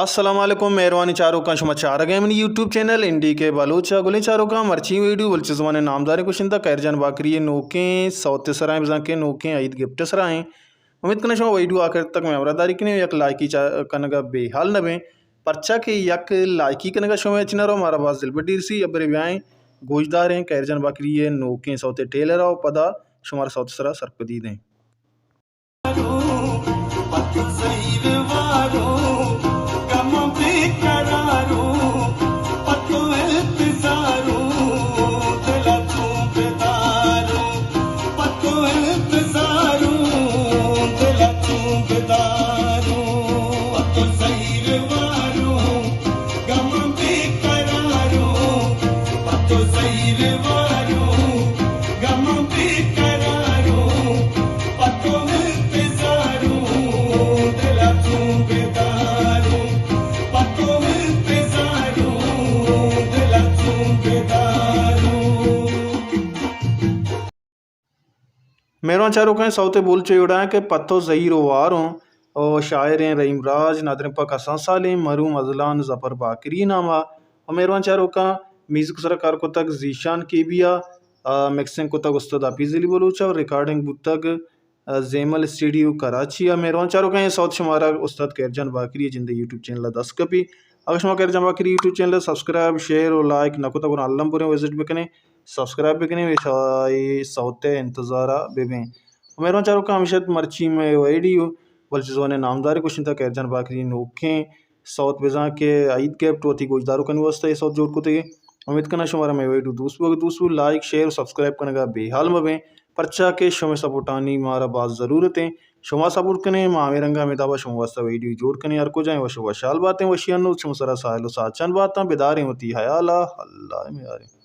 السلام علیکم، مہروانی چاروکاں، شما چارگ ءَ منی یوٹیوب چینل این ڈی کے بلوچ ءَ۔ گلیں چاروکاں، مرچی ویڈیو بلوچ زبان ءِ نامداریں گشندہ قہرجان باقری ءِ نوکیں سوت ءِ سرا ایں، بزاں کہ نوکیں عید گفٹ ءِ سرا ایں۔ امید کناں شما ویڈیو آخر تک مئے ہمراہ داری کنیں، یک لائکی چا-، کنگ ءَ بے حال نہ بیں، پرچا کہ یک لائکی کنگ ءَ شمئے چنارو مارا باز دلبڈی رسی۔ ابرے بیائیں گوشداریں قہرجان باقری ءِ نوکیں سوت ءِ ٹیلر ءَ، پدا شمارا سوت ءِ سرا سرپدی دیں۔ مہروان چاروکاں، سوت ءِ بول چو اڑاں کہ پہ تو زہیر ءُ وار اوں، ءُ شاعر ایں رحیم راج، نادرمپک حسن سالم، مرحوم ازلان ظفر باقری نام ءَ۔ ءُ مہروان چاروکاں، میوزک ءِ سرا کار کتگ ذیشان کے بی ءَ، ءُ مکسنگ کتگ استاد حفیظ علی بلوچ ءَ، ءُ ریکارڈنگ بوتگ ءُ زیمل اسٹوڈیو کراچی ءَ۔ مہروان چاروکاں، اے سوت شمارا استاد قہرجان باقری ءِ جند ءِ یوٹیوب چینل ءَ دست کپی۔ اگاں شما قہرجان باقری یوٹیوب چینل ءَ سبسکرائب، شیئر ءُ لائک نہ کتگ، گڑا الم بریں وزٹ بکنے، سبسکرائب بکنے، اے سوت ءِ انتظار ءَ ببیں۔ ءُ مہروان چاروکاں، ہمیش ات مرچی مئے ویڈیو بلوچ زبان ءِ نامداریں گشندہ قہرجان باقری ءِ نوکیں سوت، بزاں کہ عید گفٹ وتی گوشداروکانی واستہ اے سوت جوڑ کتگ۔ امید کناں شمارا مئے ویڈیو دوست بوگ، دوست بو، لائک، شیئر ءُ سبسکرائب کنگ ءَ بے حال مہ بیں، پرچا کہ شمئے سپورٹانی مارا باز ضرورت ایں۔ شما سپورٹ کنیں، ما ہمے رنگ ءَ ہمے داب ءَ شمئے واستہ ویڈیو جوڑ کنیں۔ ہر کجا ایں وش ءُ وشحال باتیں، وشی ءِ نود شمئے سرا ساہیل ءُ ساچان باتاں۔ بداریں وتی حیال ءَ، اللہ ءِ میاریں۔